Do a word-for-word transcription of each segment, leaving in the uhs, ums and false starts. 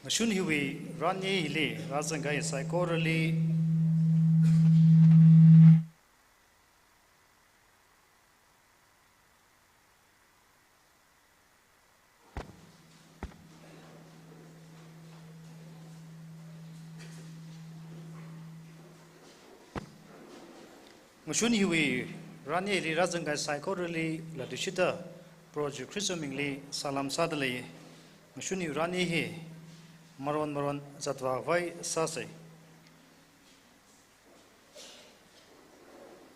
Ngashun hiwui rani hili rāzangkahai saikorali Ngashun hiwui rani hili rāzangkahai saikorali latishida Proho Jishu Khristawui mingli salam sādalei. Ngashun hiwui rani hi maron maron zatvākhavai sāsei.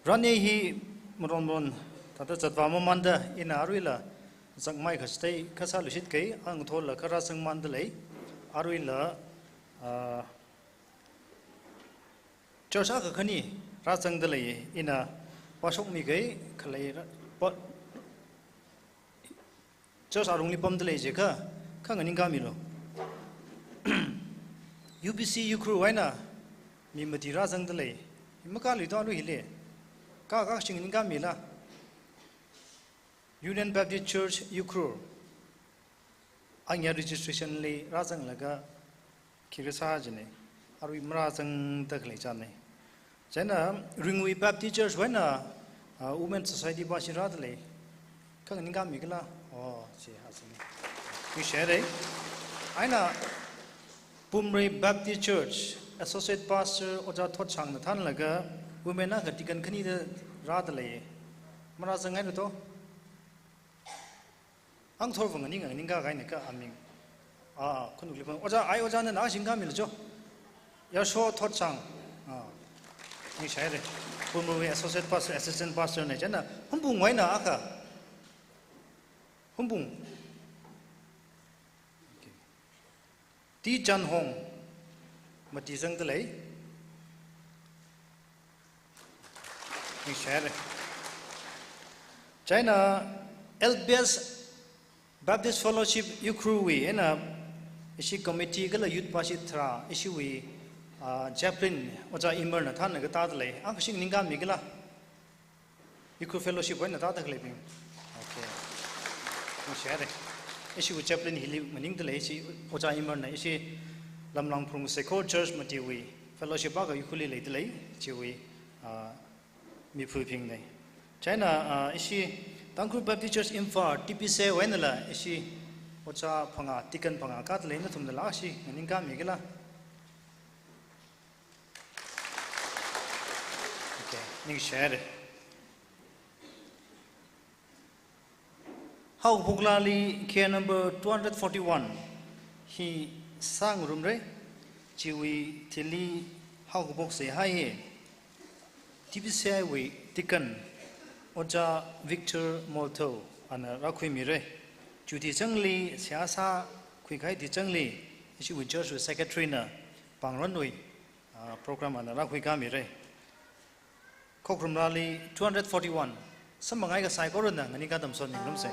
Rani hi maron maron thāda zatvā mamānda ina aruila zakmai kachithei kasā luishitkei, angathola kha rāzangmandalei, aruila, ah, church akha khani rāzangdalei, ina vāshokmikei, khalei ra-, pa-, church arungli pamdalei jiakha, kha nganingkāmilu. U B C Ukhrul wui eina mi mati rāzangdalei. Makāluida alu hili. Kha kashi nganingkāmila. Union Baptist Church Ukhrul. Anya registration li rāzanglaga khi kasā jine. Arui marāzangda khalei chāne. Chieina Ringui Baptist Church wui eina, ah, Women Society pa shi rādalei. Kha nganingkāmikala? Oh, chi ha sini. Ningshire. Eina Pumrei Baptist Church Associate Pastor Ojā Thotchangna thānlaga women akha deacon khanida rādalei. Marāzangngaina to? Angathorva nganing, nganingkākahaina kha aming. Ah, khanukli pam. Ojā, ai ojāna na shingkāmilu cho. Yasho Thotchang. Ah. Ningshire. Pumrei Associate Pastor, Assistant Pastor ne chieina. Humbung wui eina akha. Humbung. Okay. T Janhong mati zangdalei. Ningshire. Chieina L B S Baptist Fellowship Ukhrul wui eina ishi committee kala youth pa shi tharā ishiwui, ah, chaplain Ojā Imarna thānlaga tādalei. Akha shi nganingkāmikala? Ukhrul Fellowship wui eina tāda khaleibing. Okay. Ningshire. Ishiwui chaplain hili maningdalei, ishi Ojā Imarna ishi Lamlang Phrung Sekhor Church matiwui fellowship akha Ukhrulli leidalei, chiwui, ah, miphabingne. Chieina, ah, ishi Tangkhul Baptist Church Imphal T B C wui einala ishi Ojā phangā, deacon phangā kādalei, nathumnala shi nganingkāmikala? Okay, ningshire. Haokaphoklali care number two hundred forty-one hi sāngarumre, chiwui thili haokaphoksei hai hi T B C I wui deacon Ojā Victor Moltho ana rākhuimire. Chuti changli seihā sākhuikahai ti changli ishiwui church wui secretary na Pangranwui, ah, program ana rākhuikāmire. Khokharum rali two hundred forty-one. Samphangkahai kasā saikorana nganingkā tamson ningrumsei.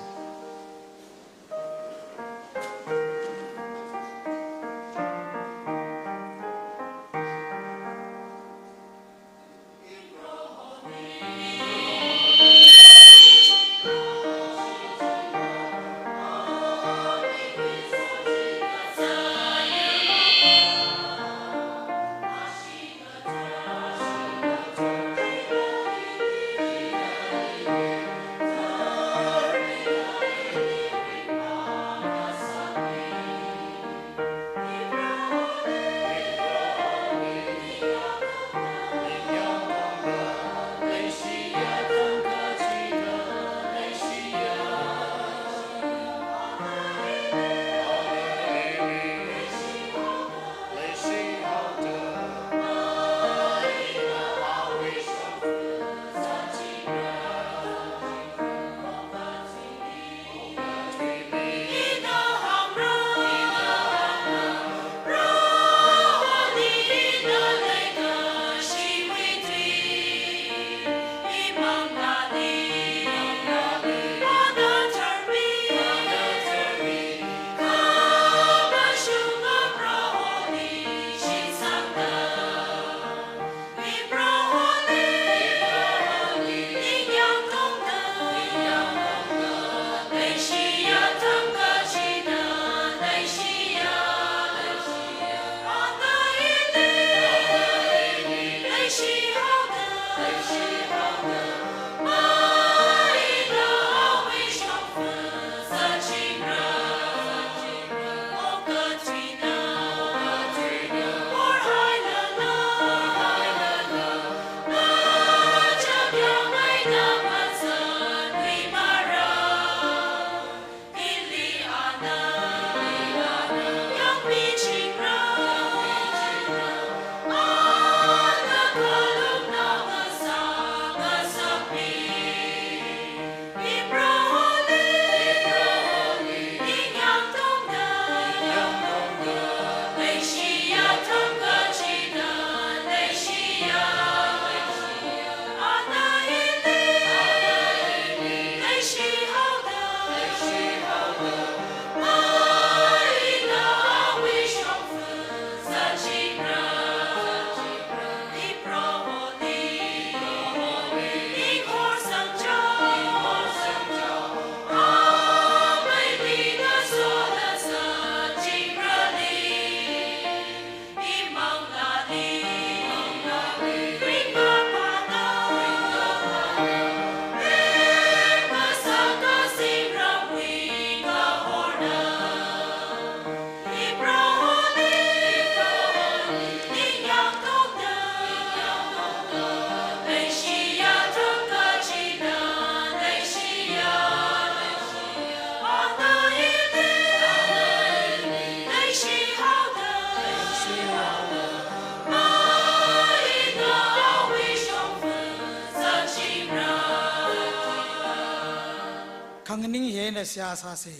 seihā sāsa.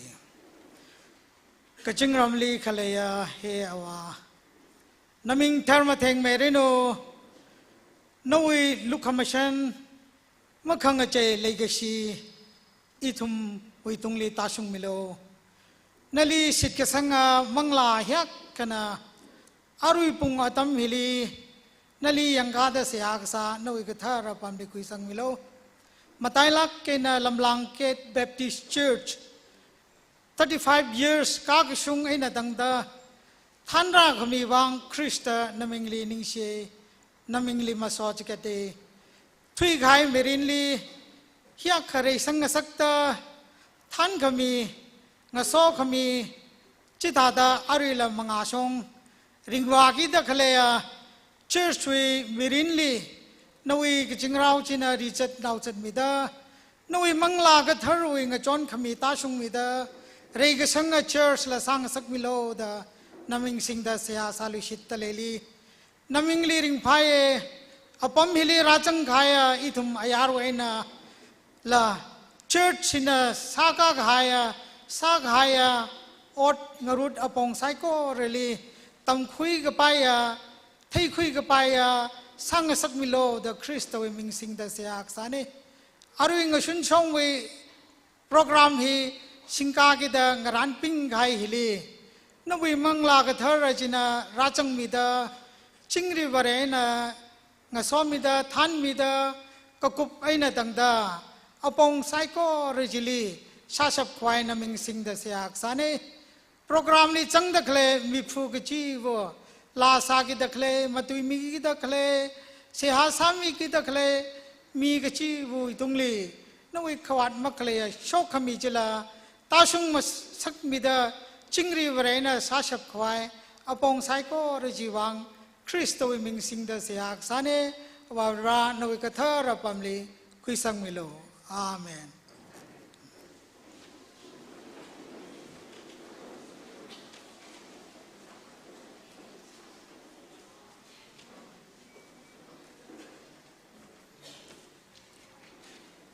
Kazingramli khaleiya he Avā, naming tharmatheng miranu, nawui lukhamashan, makhangachei leikashi, ithumwui tungli tāshungmilu. Nali shitkasanga manglā hiyākkana, arui pung atam hili, nali yangkāda seihā kasā, nawui kathara pamli khuisangmilu. Matailāk eina Lamlang Gate Baptist Church, thirty-five years kākashung eina tangda, thanrākhami vang Khrista namingli ningshi, namingli maso chikatda, thuikahai mirinli hiyākha reisang ngasakta, thankhami, ngasokhami, chithāda aruila mangāshong, ringvākida khaleiya, church wui mirinli, nawui kazingrao china richat naochatmida, nawui Manglā Katharawui ngachonkhami tāshungmida, reikasanga church la sāngasakmilu da, naming singda seihā sāluishitda leili. Namingli ringphāya, apam hili rāzangkahaiya, ithum ayarwui einala, church hina sākakahaiya, sākahaiya, ot ngarut apong saikorali, tamkhui kapaiya, theikhui kapaiya, sāngasakmilu da Khristawui ming singda seihā kasāna. Arui ngashunshongwui program hi singkakida ngarānpingkahai hili, nawui Manglā Kathara china rāzangmida, chingri Vare eina ngasomida, thanmida, kakup eina tangda, apong saikora chili, shāshapkhavai naming singda seihā kasāna. Program li zangda khalei miphu kachiva̱, laa sākida khalei, matuimikida khalei, seihā sāmikida khalei, mi kachiva̱wui tungli, nawui khavāt makhaleiya shokkhami chila, tāshung ngasakmida, chingri Vare eina shāshapkhavai, apong saikora chiwui vang, Khristawui ming singda seihā kasāna, Avā Vare nawui kathara pamli khuisangmilu. Amen.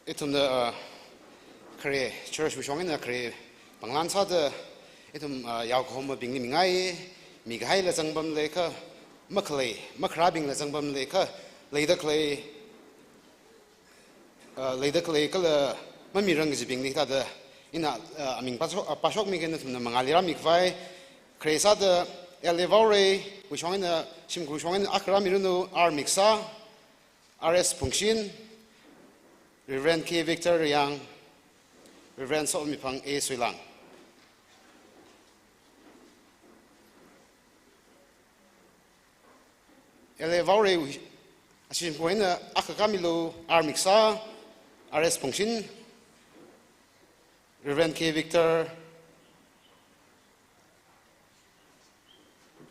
Ithumna, ah, khare church wui shong eina khare panglan sāda ithum, ah, yaokahomabingli mingai, mikahaila zangpam leiakha, makhalei, makharābingla zangpam leiakha, leida khalei, ah, leida khalei kala mamirang kajibingli thāda, ina, ah, aming pāshok, ah, pāshokmikahai nathumna mangāli rāmikhavai, khare sāda L A Vaorei wui shong eina, shimkhur shong eina akha rāmiranu, R Miksa, R S Phungshin, Reverend K Victor Reang, Reverend Somipang A Suilang. L A Vaorei, ashi shimkhur eina akha kāmilu, R Miksa, R S Phungshin, Reverend K Victor,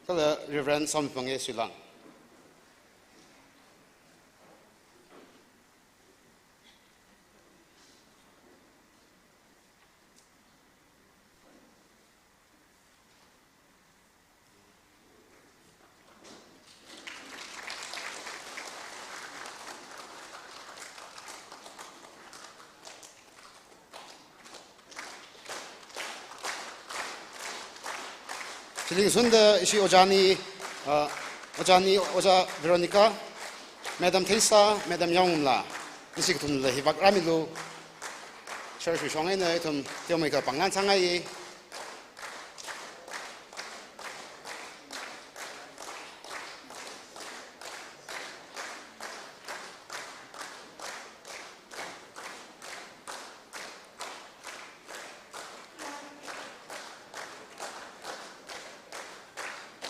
kala Reverend Somipang A Suilang. Chili shunda ishi ojāni, ah, ojāni, Ojā Veronica, Madam Theisa, Madam Yaongumla, ishi kathumla hivāk rāmilu. Church wui shong eina ithum teomeikha panglan sāngai.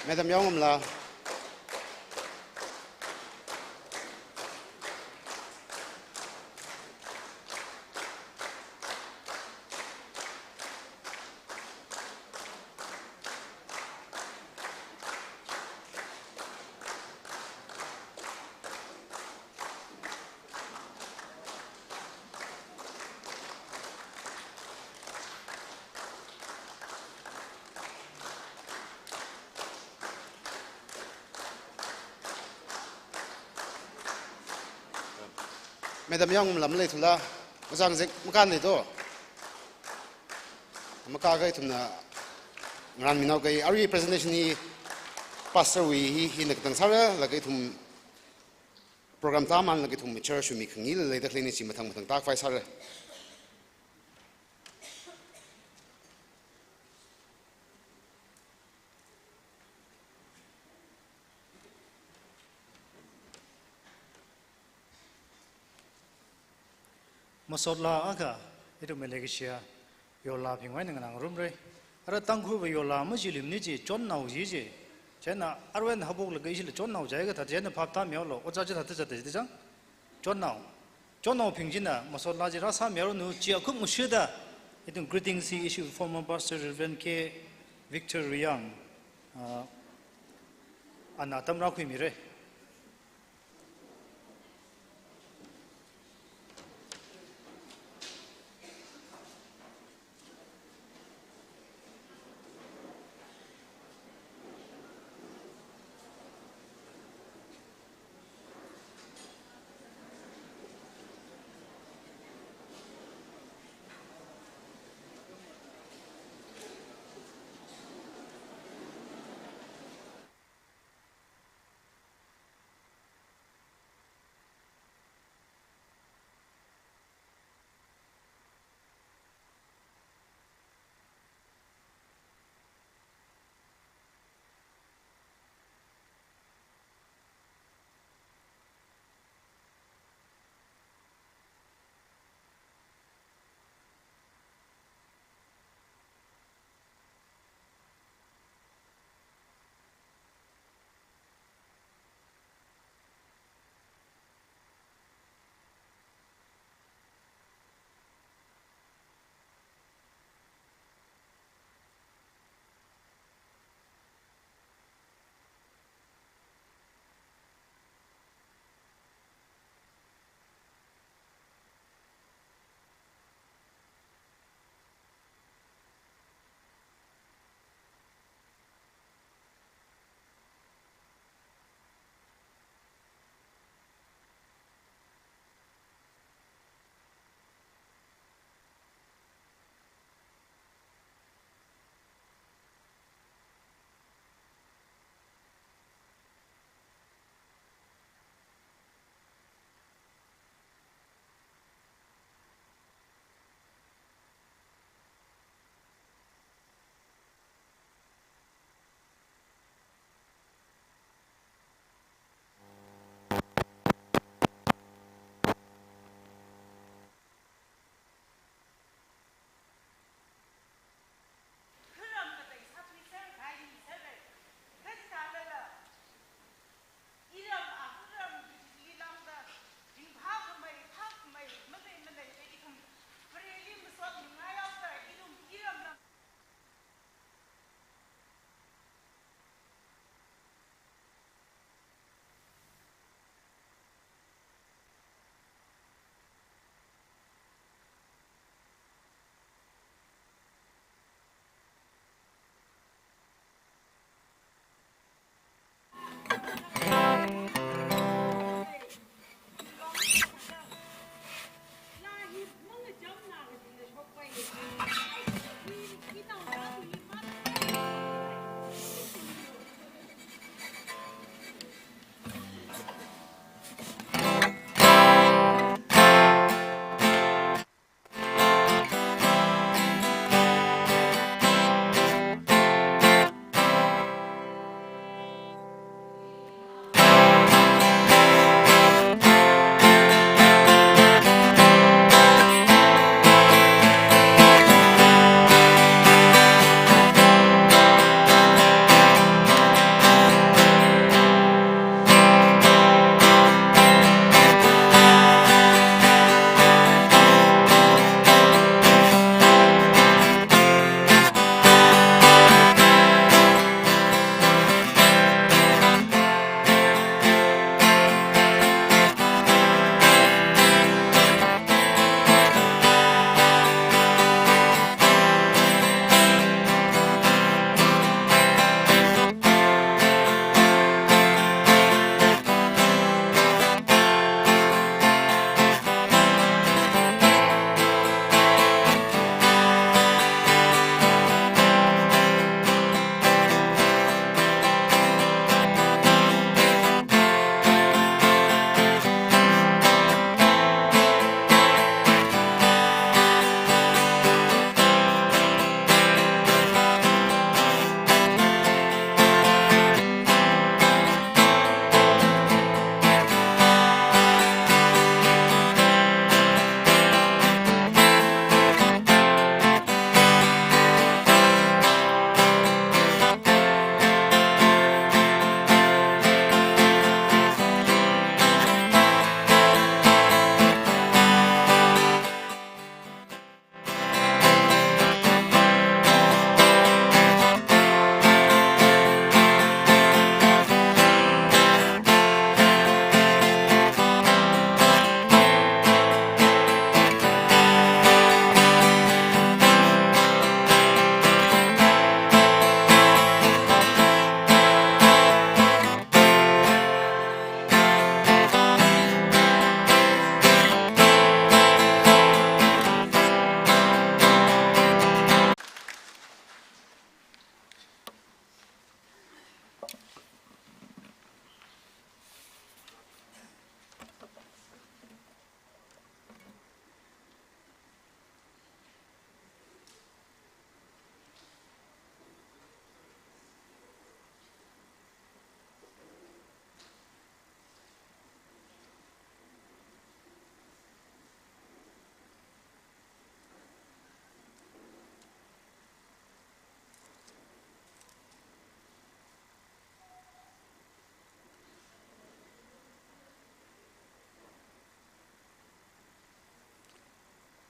Madam Yaongumla. Madam Yaongumla maleithula, Ojā Ngazek makānlei to. Makaka ithumna ngarānminao kai, arui presentation hi pastor wui hi, hina katang sāra, laga ithum program tāman laga ithum mature shumi khangi leida khaleina chi mathang mathang tākhavai sāra. Masot laa akha, ithumwui leikashiya Yorlabingwui eina nganāngarumra. Ara Tangkhulwui Yorla machiluimana chi, chonnao chi chi. Chieina aruiwui eina haophoklaga ishila chonnao jiakha thāda chieina phap tāmihaolu, ojā chithāda thāda chithāda chang. Chonnao. Chonnaobing china masot laa chi rāsāmiranu, chi akhup mashida, ithum greetings hi ishi former pastor Reverend K Victor Riyang, ah, ana atam rākhuimira.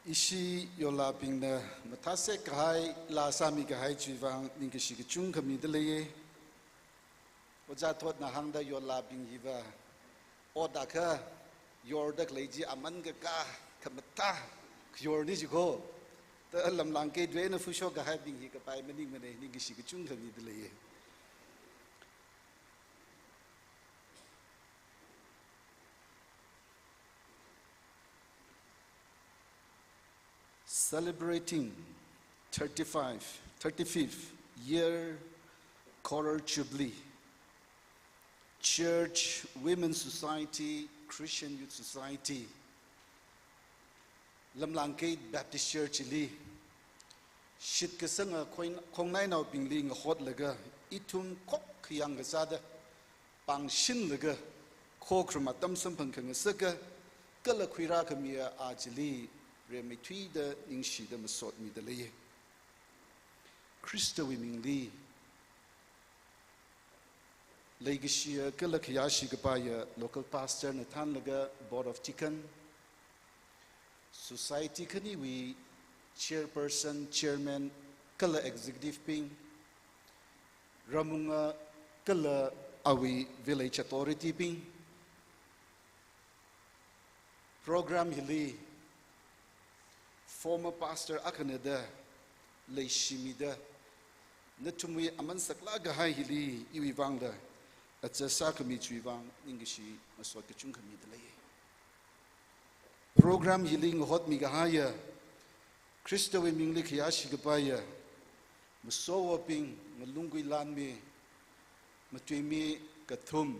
Ishi yorlabingna mathāsek kahai laa sāmi kahai chiwui vang ningkashi kachungkha mida leiya. Ojā Thotna hāngda yorlabing hiva ot akha yorda khalei chi aman kakā, khamathā yorna jiko. Ta Lamlang Gateway na fushok kahaibing hi kapai maningmana, ningkashi kachungkha mida leiya. Celebrating thirty-five, thirty-fifth year Coral Jubilee, Church, Women's Society, Christian Youth Society, Lamlang Gate Baptist Church li shitkasanga khong-, khongnainaobingli ngahotlaga, ithum khokkhayang kasāda pāngshinlaga, khokharum atam samphang khangasaka, kala khuirā khamiya aja chili rimeithuida ningshida masot mida leiya. Khristawui mingli leikashiya kala khayāshi kapaiya local pastor na thānlaga Board of Deacon, society khaniwui chairperson, chairman, kala executive bing, Ramunga kala awui village authority bing, program hili former pastor akhana da leishimida, nathumwui aman saklāk kahai hili iwui vangla aja sākhami chiwui vang ningkashi masot kachungkha mida leiya. Program hili ngahotmi kahaiya, Khristawui mingli khayāshi kapaiya masowabing, ngalunggui lanmi, matuimi kathum,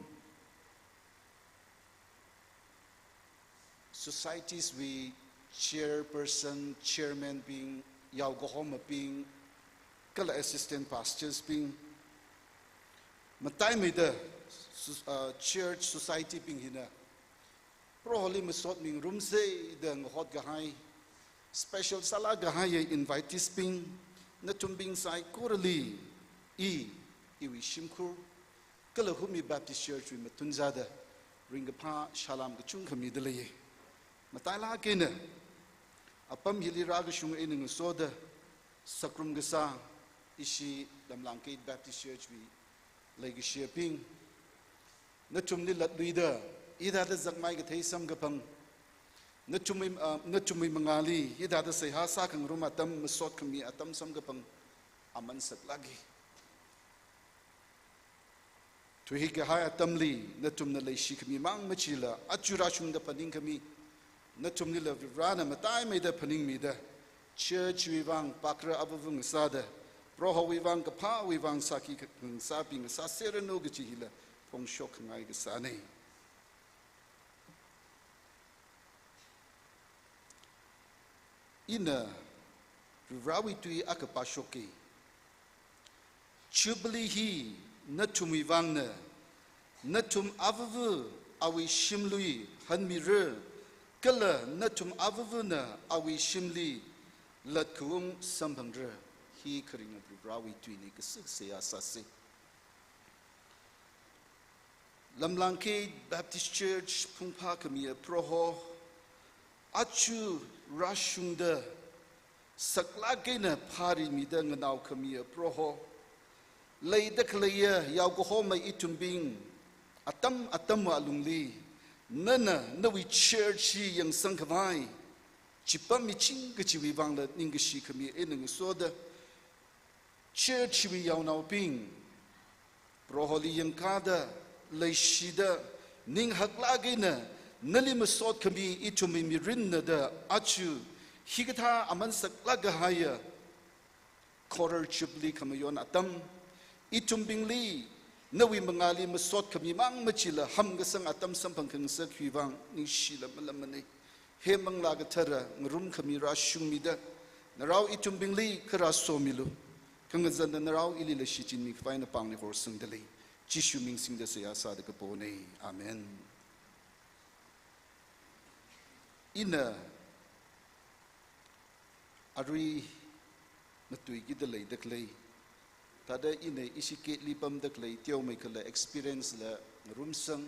societies wui chairperson, chairman bing, yaokahomabing, kala assistant pastors bing, mataimeida sus-, ah, church society bing hina Proholi masot mingarumsa da ngahot kahai, special sālāk kahaiya invitees bing, nathumbing saikorali i, iwui shimkhur, kala Humi Baptist Church wui mathun sāda ringkaphā salām kachungkha mida leiya. Matailāk eina apam hili rākashung eina ngasoda sākrum kasā ishi Lamlang Gate Baptist Church wui leikashiyabing, nathumli latluida hithāda zakmai kathei samkaphang, nathumwui, ah, nathumwui mangāli hithāda seihā sākhangarum atam, masot khami atam samkaphang aman saklāka. Thuihik kahai atamli nathumna leishi khami mang machila, aja rāshungda phaningkhami nathumlila Varivarana mataimeida phaningmida, church wui vang pākra avāva ngasāda, Prohowui vang kaphāwui vang sākhi khangasābing sāseranu kaji hila phongshok khangai kasāna. Ina Varivarawui tui akha pāshoka. Jubilee hi nathumwui vangna, nathum avāva awui shimlui hanmira, kala nathum avāvana awui shimli latkhaung samphangra. Hi kharinga Varivarawui tuina, kasā seihā sāsa. Lamlang Gate Baptist Church phungphā khamiya Proho, aja rāshungda saklāk eina phārimida nganao khamiya Proho, leida khaleiya yaokahoma ithumbing atam atamwui alungli nana nawui church hi yangsang khavai chipammiching kajiwui vangla ningkashi khami eina ngasoda, church wui yaonaobing, Proholi yangkāda, leishida, ning haklāk eina nali masot khami ithumwui mirinna da aja hikathā aman saklāk kahaiya Coral Jubilee khamayon atam, ithumbingli nawui mangāli masot khami mang machila hamkasang atam samphang khangasakwui vang ningshila malamana. He Manglā Kathara, ngarum khami rāshungmida, narao ithumbingli kharā somilu. Khangazanda narao ilila shichinmi khavai napāngli horsangda lei. Jishu ming singda seihā sāda kapona. Amen. Ina arui matuikida leida khalei, thāda ina ishi Gateli pamda khalei teomeikhala experience la ngarumsang,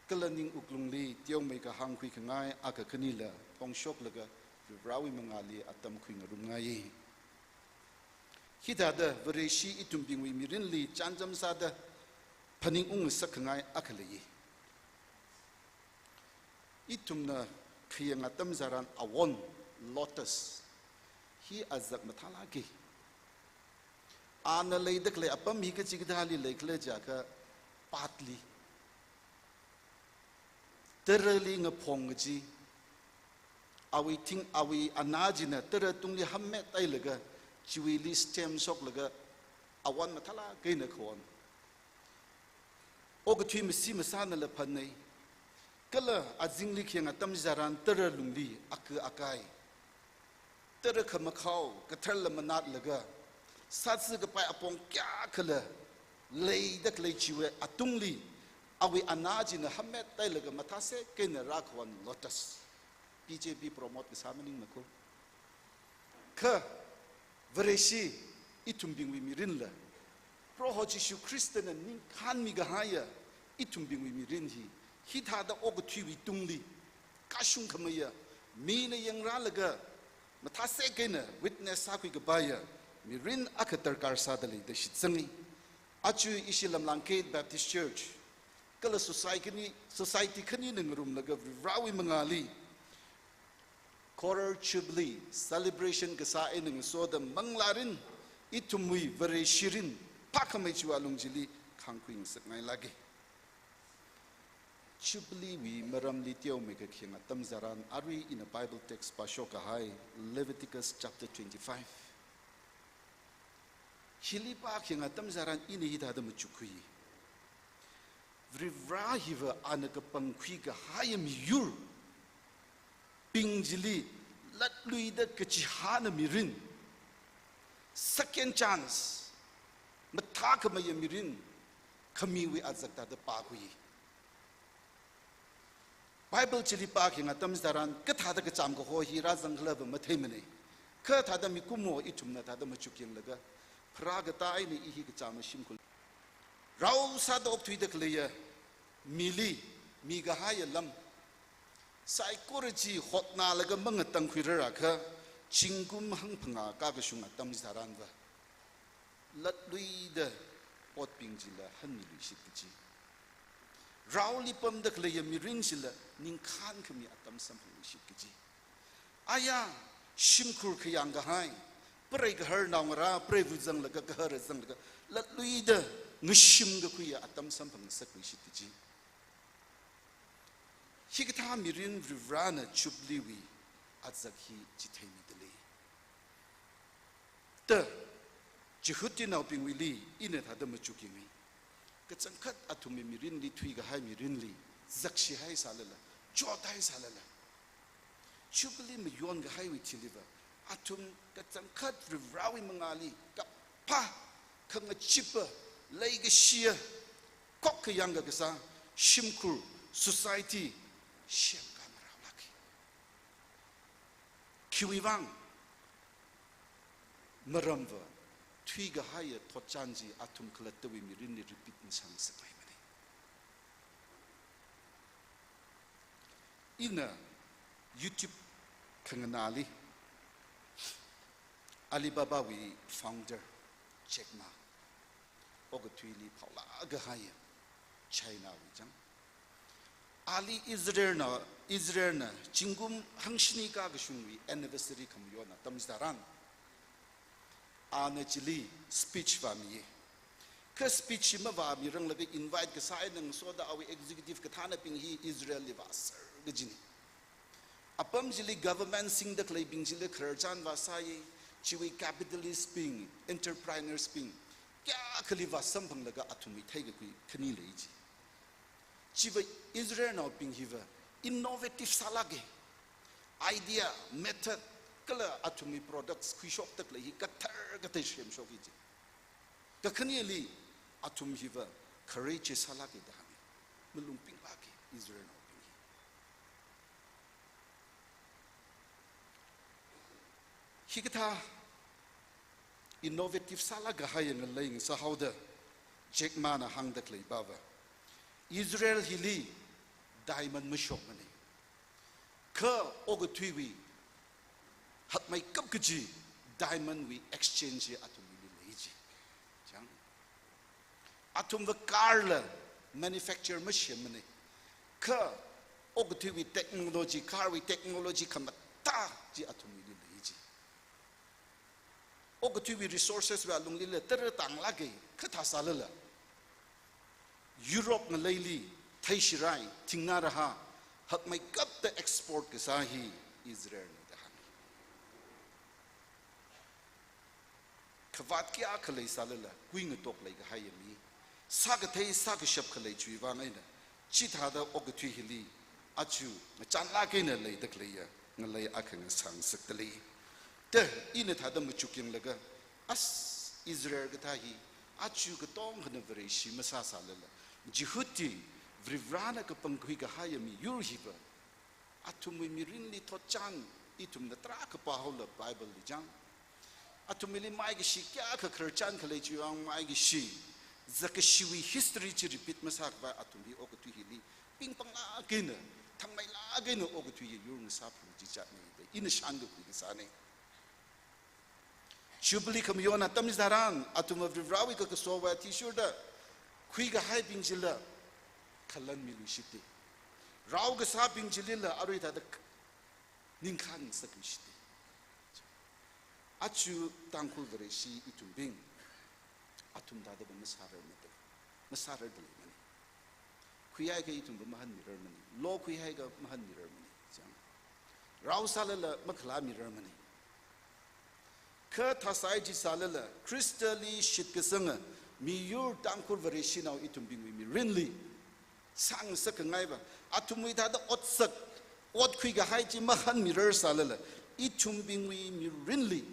kala ning wuklungli teomeikha hāngkhui khangai akha khanila phongshoklaga Varivarawui mangāli atam khuingarumngai. Hithāda Vareshi ithumbingwui mirinli chānjam sāda phaningung ngasakkhangai akha lei. Ithumna khayang atam tharan awon, lotus, hi azak mathālāka. Ana leida khalei apam hi kachikathāli leikhala jiakha, pathli, tarali ngaphong kaji, awui thing, awui anā china tara tungli hammet hailaga, chiwuili stem shoklaga, awon mathālāk eina khawon. Okathui masi masānala phanei. Kala azingli khayang atam tharan tara lungli aka akai, tara khamakhao, kathar lamanat laga, sātsi kapai apong kayākhala leida khalei chiwui atungli, awui anā china hammet hailaga mathāsek eina rākhawon lotus. B J P promote kasā maningmana ko. Kha Vareshi ithumbingwui mirinla, Proho Jishu Khristana ningkhānmi kahaiya ithumbingwui mirin hi, hithāda okathuiwui tungli kashung khameiya, mina yangrālaga mathāsek eina witness sākhui kapaiya mirin akha darkar sāda leida shitsangi. Aja ishi Lamlang Gate Baptist Church kala society khani, society khanina ngarumlaga Varivarawui mangāli Coral Jubilee celebration kasā eina ngasoda manglārin, ithumwui Vareshi rin phākhamei chiwui alung chili khāngkhui ngasakngailāka. Jubilee wui maramli teomeikha khayang atam tharan, arui ina Bible text pāshok kahai Leviticus chapter twenty-five. Hili pākhayang atam tharan ina hithāda machukkhui. Varivara hiva ana kapangkhui kahaiya miyurbing chili latluida kachihāna mirin, second chance, mathākhameiya mirin khamiwui azak thāda pākhui. Bible chili pākhayang atam tharan kathāda kachām kaho hi rāzangkhala va matheimanei. Kha thāda mikumo ithumna thāda machukyanglaga, pharākatā eina i hi kachāma shimkhur, rao sāda okthuida khaleiya mili mikahaiya lam saikora chi hotnālaga mangatangkhuirarākha, zingkum hangphangā kākashung atam tharanva, latluida otbing chila hanmiluishit kaji, raoli pamda khaleiya mirin chila ningkhān khami atam samphangluishit kaji. Aya, shimkhur khayang kahai, prei gahar naongarā, preiva zanglaga gahara zanglaga, latluida ngashim kakhuiya atam samphangngasakluishit kaji. Hikathā mirin Varivarana Jubilee wui azak hi chitheimida lei. Ta, Jihudinaobingwuili ina thāda machukyangi. Kachangkhat athumwui mirinli, thuikahai mirinli, zakshihai sālala, chothai sālala, Jubilee mayonkahaiwui thiliva, athum kachangkhat Varivarawui mangāli kaphā, khangachipa, leikashiya, khokkha yangkakasā shimkhur, society, semkā marālāka. Khiwuivang? Maramva, thuikahaiya thotchan chi athum khalattawui mirinli repeat masāngasakmeimanei. Ina YouTube khanganāli Alibaba wui founder Jack Ma, okathuili phaolāk kahaiya China wui chang. Ali Israel na, Israel na zingkum hangshini kākashungwui anniversary khamayon atam tharan, ana chili speech vāmiya. Kha speech chi mavāmiranglaga invite kasā eina ngasoda awui executive kathānabing hi Israelli vāser kajina. Apam chili government singda khaleibing chili khararchan vāsāya, chiwui capitalist bing, entrepreneurs bing, kayākhali vāsamphanglaga athumwui theikakhui khani lei ji. Chiva Israelnaobing hiva innovative sālāka. Idea, method, kala athumwui products khuishokda khalei hi kathar kathar semshoka ji. Kakhaneli athum hiva courageous sālāka da hānga. Malung pinglāka Israelnaobing hi. Hikathā innovative sālāk kahaiya ngalei ngasāhaoda Jack Ma na hāngda khalei pava, Israel hili diamond mashokmanei. Kha okathuiwui Hakmeikap kaji diamond wui exchange hi athumwuili lei ji. Chang. Athumva car la manufacture masemmana. Kha okathuiwui technology, car wui technology khamatā chi athumwuili lei ji. Okathuiwui resources wui alunglila tara tānglāka, kha thāsālala Europe ngaleili theishirai, thingnā raha, hakmeikapta export kasā hi Israel na da hānga. Khavāt kayākha leisālala, kuingatok leikahaiya mi, sākathei sākashap khalei chiwui vang eina, chithāda okathui hili aja ngachānlāk eina leida khaleiya ngalei akha ngasāngasakda lei. Te, ina thāda machukyanglaga, as, Israel kathā hi aja katongkhana Vareshi masāsālala, Jihudi, Varivarana kapangkhui kahaiya miyur hiva athumwui mirinli thotchan, ithumna tarākha pāhaola Bible li chang. Athumwuili maikashi kayākha khararchan khalei chiwui vang maikashi, zakkashiwui history chi repeat masākhavai athum hi okathui hili pingpanglāk eina, thangmeilāk eina okathuiya yur ngasāphung chichatna da ina shānkakhui kasāna. Jubilee khamayona atam chitharan, athumva Varivarawui kakasowa athishurda khuikahaibing chila khalanmiluishita. Rao kasābing chilila arui thāda ningkhan ngasakluishita. Aja Tangkhul Vareshi ithumbing, athum thādava masārarmada, masārarda leimana. Khuihaiakha ithumva mahānmirarmana. Law khuihaiakha mahānmirarmana. Chang. Rao sālala makhalāmirarmana. Kha thāsai chi sālala, Khristali shitkasanga miyur Tangkhul Vareshinao ithumbingwui mirinli sāngasak kangaiva, athumwui thāda otsak, ot khuikahai chi mahānmirarsālala, ithumbingwui mirinli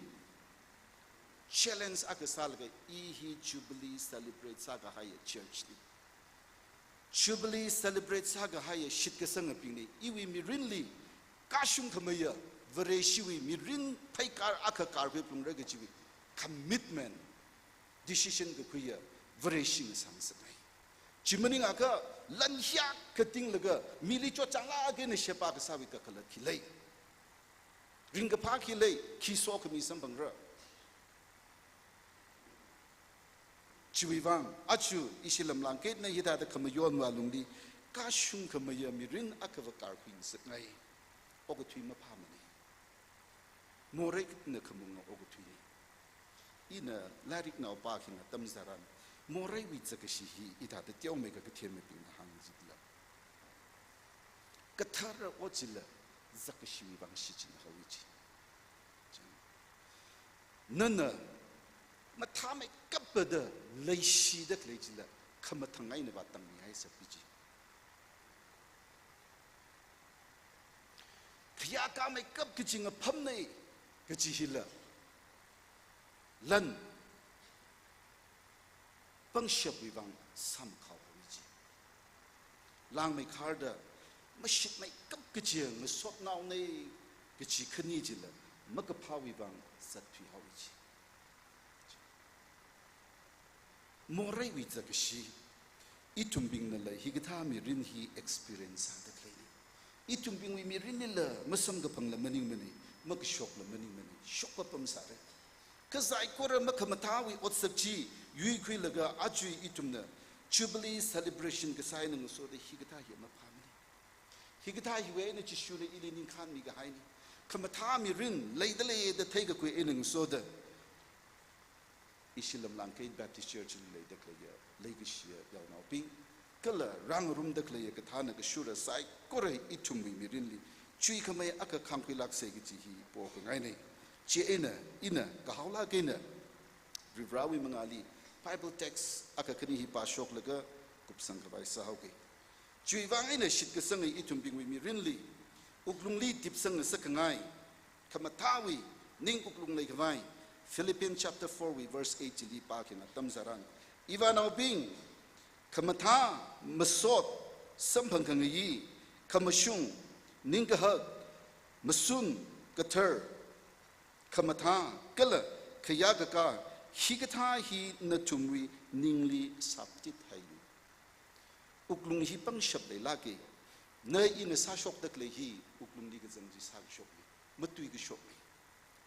challenge akha sālaga, i hi Jubilee celebrate sākahaiya church na. Jubilee celebrate sākahaiya shitkasangabingna, iwui mirinli kashung khamayā, Vareshiwui mirin pheikar akha karkhui phalungra kajiwui commitment, decision kakhuiya Vareshi ngasāngasakngai. Chi maningakha lan hiyākha tinglaga mili chotchānglāk eina sheba kasāwui kakhalat khi lei? Ringkaphā khi lei, khi sokhami samphangra? Chiwui vang, aja ishi lamlāngkahaina hithāda khamayonwui alungli, kashung khamayā mirin akhava karkhuingasakngai. Okathui maphāmana. Moreina khamunga okathuina. Ina lairiknao pākhina atam chitharan, moreiwui zakkashi hi hithāda teomeikha kathem mibingna hāng jitla, kathara ot chila zakkashiwui vang shichinhaowa ji. Nana mathāmeikapda leishida khalei chila khamathāng eina vātangmihaisakki ji. Khayākāmeikap kachi ngaphamna kaji hila lan pangshapwui vang sāmakhaowa ji. Langmeikharda mashitmeikap kachi ngasotnaona kachi khani chila makaphāwui vang zatthuihaowa ji. Moreiwui zakkashi, ithumbingnala hikathā mirin hi experience sāda khaleina. Ithumbingwui mirinlila masamkaphangla maningmana, makashokla maningmana, shok apam sāra. Kha saikora makhamathāwui otsak chi yuikhuilaga aja ithumna Jubilee celebration kasā eina ngasoda hikathā hi maphāmana. Hikathā hiwui eina Jishuna ili ningkhanmi kahaina. Khamathā mirin leida leida theikakhui eina ngasoda, ishi lamlāngkahai Baptist Church li leida khaleiya, leikashiya yaonaobing, kala rāngarumda khaleiya kathāna kashura saikora ithumwui mirinli chuikhamei akha khangkhuilāksa kaji hi pokhangaina. Chieina, ina kahaolāk eina Varivarawui mangāli Bible text akha khani hi pāshoklaga kupsangkhavai sāhaoki. Chiwui vang eina shitkasanga ithumbingwui mirinli wuklungli tipsang ngasakkhangai khamathāwui ning wuklung leikhavai, Philippians chapter four wui verse eight chili pākhina atam chitharan, ivānaobing, khamathā, masot, samphangkhangayi, khamashung, ningkahak, mashun, kathar, khamathā, kala khayākakā, hikathā hi nathumwui ningli sāptit hailu. Wuklung hi pangshap leilāka. Na ina sāshokda khalei hi wuklungli kazang chi sākashokna, matuikashokna.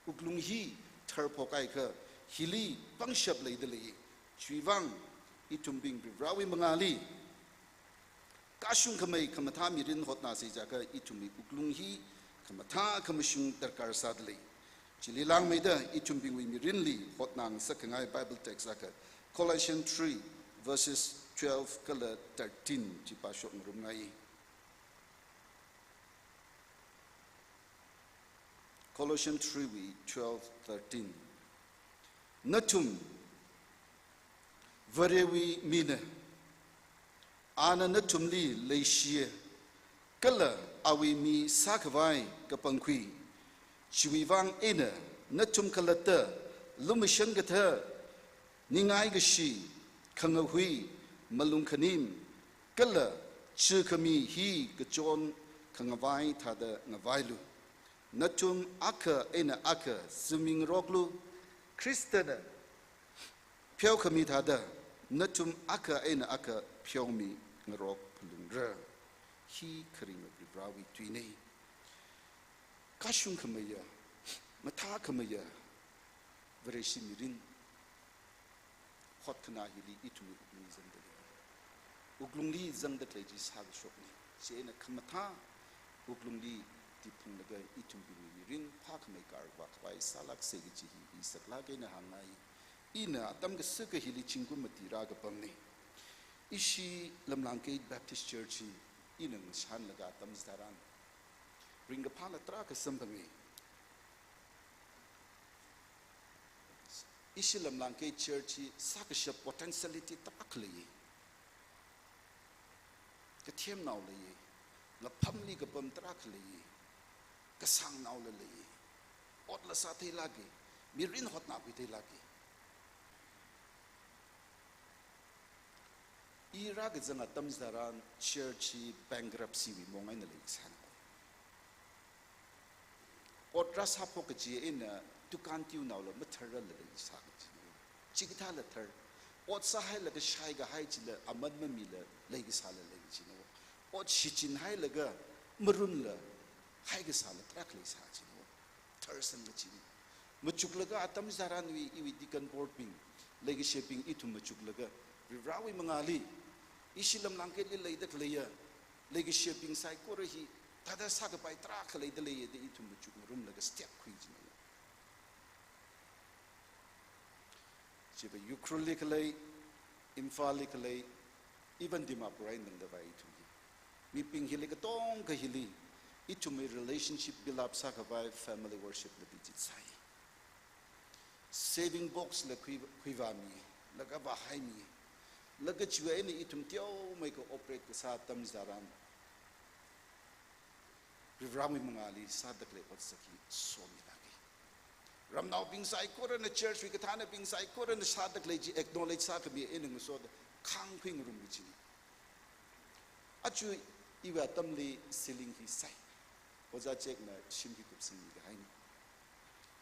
Wuklung hi tharphok haikha hili pangshap leidalei. Chiwuivang ithumbing Varivarawui mangāli kashung khamei khamathā mirin hotnāsa jiakha ithumwui wuklung hi khamathā khamashung darkar sādalei. Chili langmeida ithumbingwui mirinli hotnā ngasakkhangai Bible text akha Colossians three verses twelve kala thirteen chi pāshokngarumngai. Colossians three wui twelve, thirteen. Nathum Varewui mina, ana nathumli leishiya, kala awui mi sākhavai kapangkhui. Chiwuivang eina nathum khalatta lumashan kathā, ningai kashi, khangahui, malung khanim, kala chi khami hi kachon khangavai thāda ngavailu. Nathum akha eina akha zimikngaroklu. Khristana pheokhami thāda nathum akha eina akha pheomingarok phalungra. Hi kharinga Varivarawui tuina. Kashung khameiya, mathā khameiya Vareshi mirin hotkhanā hili ithumwui wuklungli zangdalei. Wuklungli zangdalei chi sākashokna. Chieina khamathā wuklungli tiphunglaga ithumbingwui mirin phākhamei karvākhavai sālāksa kaji hi i saklāk eina hāngngai. Ina atam kasāka hili zingkum mati rākapamna. Ishi Lamlangkeit Baptist Church hi ina ngashanlaga atam chitharan ringkaphāla tarākha samphanga. Ishi Lamlangkeit Church hi sākashap potentiality tarākha leiya. Kathemnao leiya, ngaphamli kapam tarākha leiya, kasāngnaola leiya, otla sātheilāka, mirin hotnākhui theilāka. I rākazang atam chitharan church hi bankruptcy wui mong eina leisāna. Ot rāsāphok kaji eina dukan tiunaola matharrala leisā kajina. Chikathāla thar. Ot sāhailaga shaikahai chila aman mamila leikasāla lei kajina. Ot shichinhailaga marunla haikasāla tarākha leisā kajina. Tharsang kajina. Machuklaga atam chitharanwui iwui deacon board bing, leikashibing ithum machuklaga, Varivarawui mangāli, ishi Lamlangkeitli leidakhaleiya leikashibing saikora hi thāda sākapai tarākha leidaleiya da ithum machukngarumlaga step khuijina. Chiva Ukhrulli khalei, Imphalli khalei, even Dimapur eina tangda vāi ithum hi. Mibing hili katongkha hili, ithumwui relationship build up sākhavai family worship la visit sāi. Saving box la khui, khuivāmi, laga vāhaimi, laga chiwui eina ithum teomeikha operate kasā atam chitharan, Varivarawui mangāli sādakhalei otsak hi somilāka. Ramnaobing saikorana, church wui kathānabing saikorana sādakhalei chi acknowledge sākhami eina ngasoda khāngkhuingarum kajina. Aja iwui atamli ceiling hi sai. Ojā Jackna shim hi kupsangmi kahaina.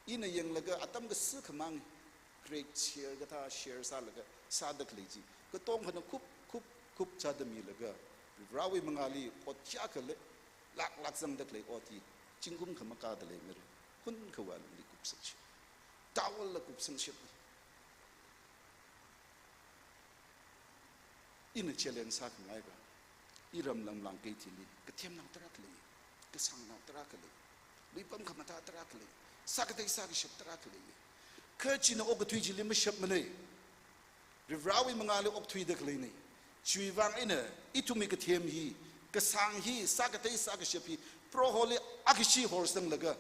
Ina yanglaga atam kasā khamang crack share kathā share sālaga sādakhalei chi, katongkhana khup, khup, khup chāda milaga, Varivarawui mangāli ot kayākha lei, lāk lāk zangdakhalei ot hi, zingkum khamakada leimara, hunkhavai lungli kupsangshap. Towel la kupsangshap. Ina challenge sākhangaiva, iram Lamlangkeit hili kathemnao tarākha lei, kasāngnao tarākha lei, luipam khamathā tarākha lei, sākatei sākashap tarākha lei. Kha china okathui chili mashapmana. Varivarawui mangāli okthuidakhaleina. Chiwuivang eina ithumwui kathem hi, kasāng hi, sākatei sākashap hi, Proholi akhashi horsanglaga,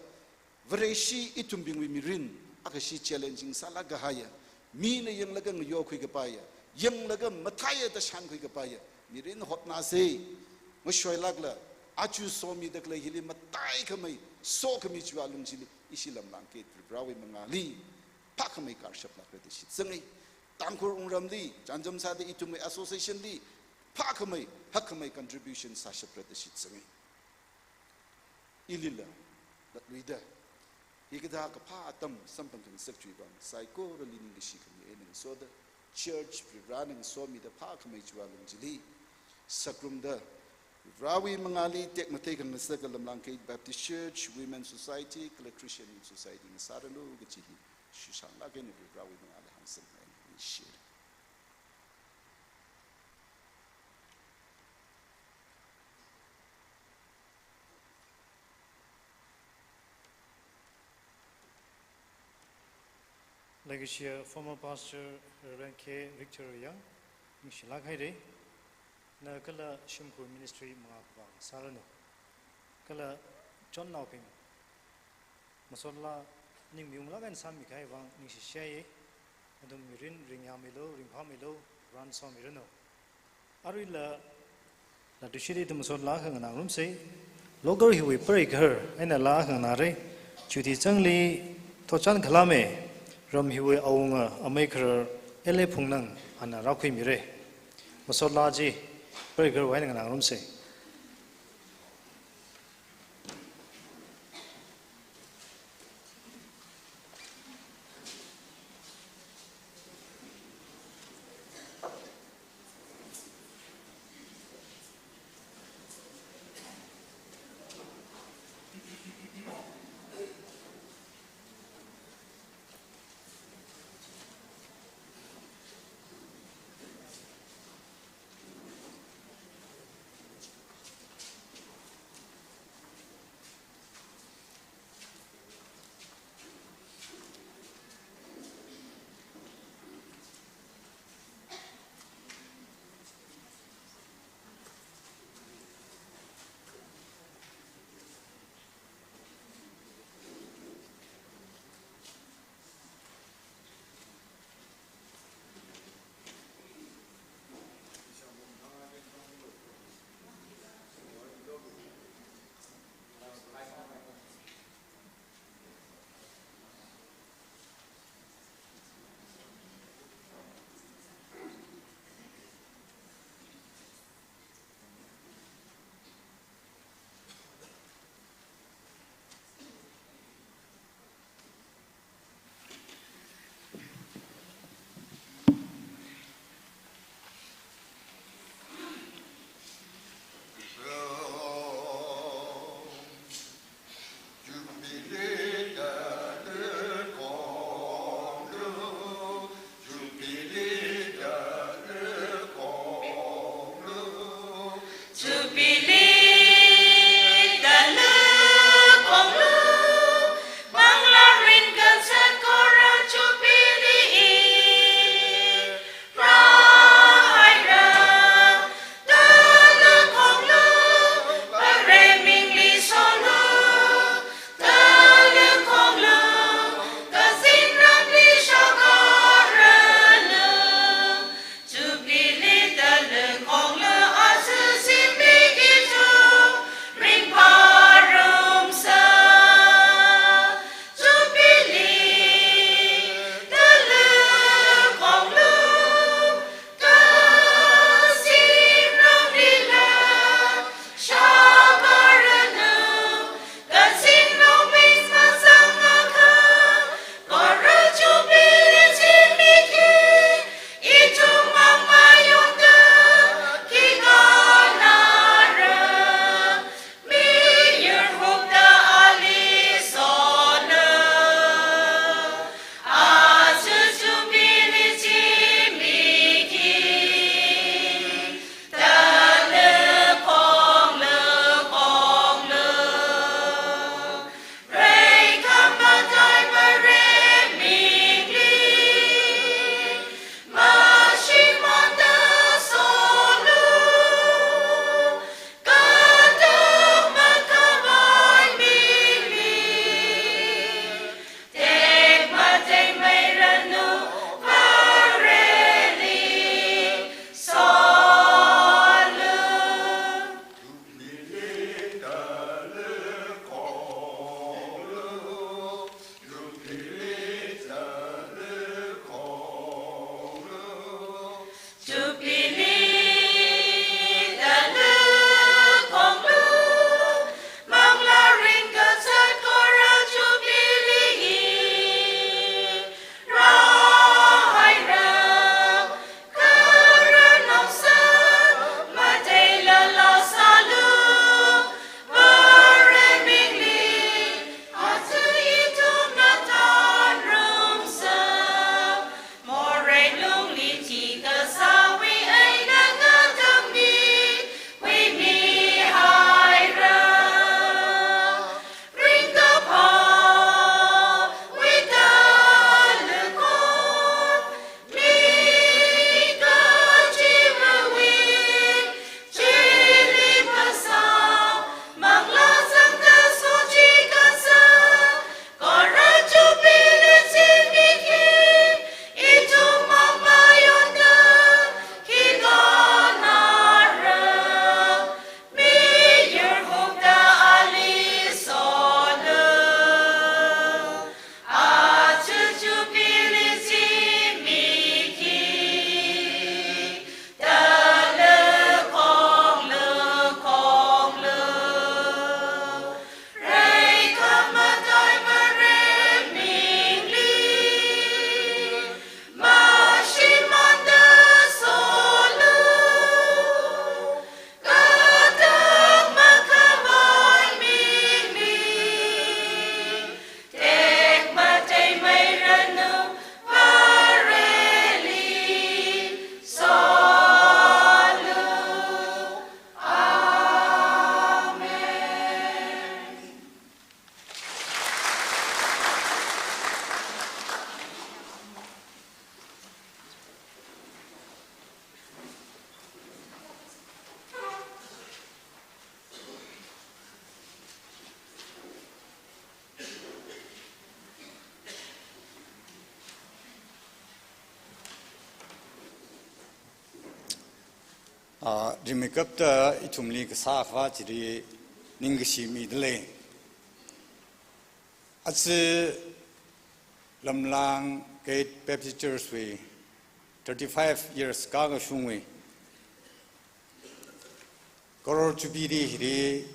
Vareshi ithumbingwui mirin akhashi challenging sālāk kahaiya, mina yanglaga ngayokhui kapaiya, yanglaga mathāiya da shānkhui kapaiya mirin hotnāsa. Mashoilākla, aja somidakhalei hili mataikhamei, sokhami chiwui alung chili, ishi Lamlangkeit Varivarawui mangāli phākhamei karshap lākra da shitsanga. Tangkhul wungramli chānjam sāda ithumwui association li phākhamei, hakkhamei contribution sāshapra da shitsanga. Ilila, latluida, hikathā kaphā atam samphang khangasak chiwuivang, saikorali ningkashi khami eina ngasoda, church Varivarana ngasomida phākhamei chiwui alung chili, sāngarumda, Varewui mangāli tekmatei khangasak Lamlang Gate Baptist Church, Women Society, kala Christian Society ngasāranu kachi hi shānglāk eina Varewui mangāli hāngsang haira. Leikashiya former pastor Reverend K Victor Young, ningshilāk haira. Na kala shimkhur ministry mangā khavā sāranu. Kala chonnaobing, masotla ningmaunglāk eina sāmikahai vang ningshi shaiya. Nathum mirin ringyāmilu, ringphāmilu, Varena somiranu. Aruila, laa tuishit ithum masotla akha nganārumsa. Logar hiwui pareigahar einala akha nganāra. Chuti changli thotchan khalame, ram hiwui awunga amei kharar L A Phungnang ana rākhuimira. Masotla chi pareigaharwui eina nganārumsa. Ah, rimeikapta ithumli kasā khavā chili ningkashi midalei. Aja Lamlang Gate Baptist Church wui thirty-five years kakashungwui Crore Jubilee hili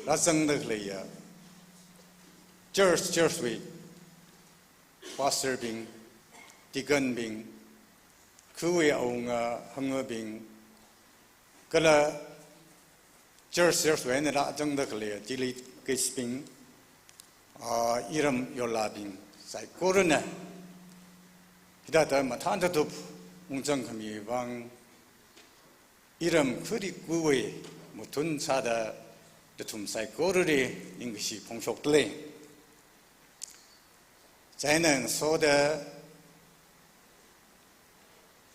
rāzangda khaleiya church, church wui pastor bing, deacon bing, khawui awunga hangabing, kala church, church wui eina rāzangda khaleiya delegates bing, ah, iram yorlabing saikorana hithāda mathān tatup ungzang khami vang, iram khuri kuwui muthun sāda nathum saikorali ningkashi phongshokdalei. Chieina ngasoda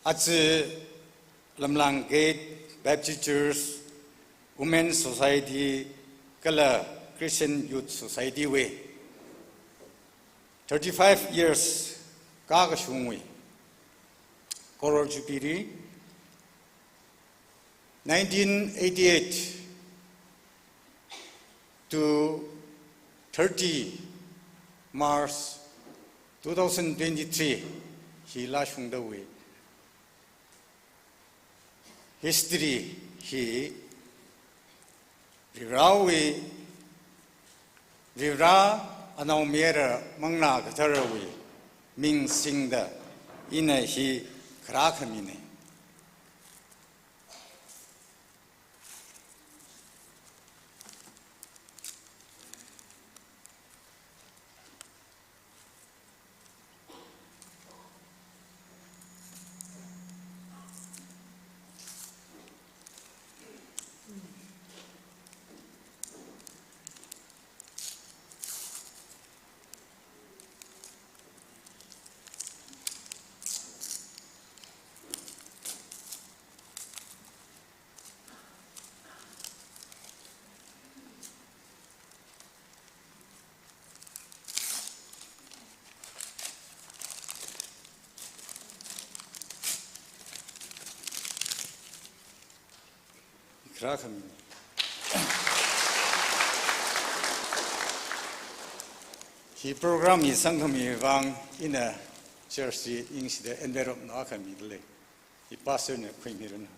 aja Lamlang Gate Baptist Church Women Society kala Christian Youth Society wui thirty-five years kakashungwui Crore Jubilee, nineteen eighty-eight to thirty March two thousand twenty-three hi lashungdawui history hi Varivarāwui, Varivarā, Anaomayara Manglā Katharawui ming singda ina hi kharā khamina. Kharā khami. Hi program hi sangkhami vang ina church li ningshida envelope na khamidalei. Hi pastor na khuimiranu.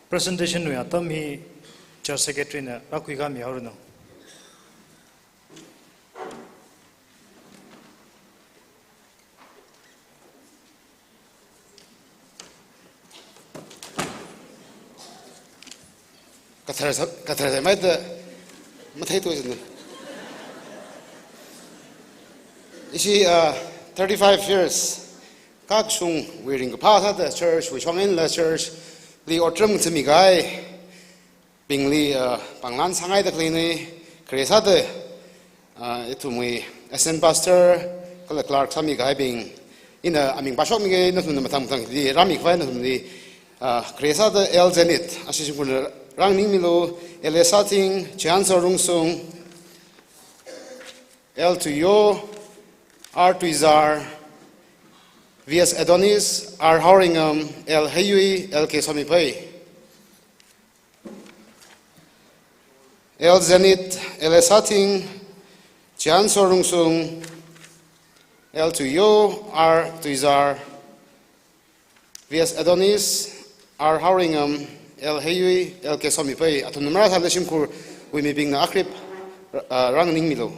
Presentation wui atam hi Church Secretary na rākhuikāmihaoranu. Kathar sa-, kathar sāmeida matheithuisāna. Ishi, ah, thirty-five years kakashungwui ringkaphā sāda church wui shong eina church li otram sāmi kahai bingli, ah, pānglan sāngaida khaleina, khare sāda, ah, ithumwui assistant pastor kala clerk sāmi kahaibing, ina aming pāshokmiga, nathumna mathang mathang hili rāmi khavai nathumli, ah, khare sāda L Zenith, ashi shimkhurna rānganingmilu, L A Sathing, Chianso Rungsung, L Tuyo, R Tuizar, V S Adonis, R Haoringam, L Heiyui, L K Somiphei. L Zenith, L A Sathing, Chianso Rungsung, L Tuyo, R Tuizar, V S Adonis, R Haoreingam, L Heiyui, L K Somipai, athumna marāsālala shimkhurwui mibingna akhrip, ah, rānganingmilu.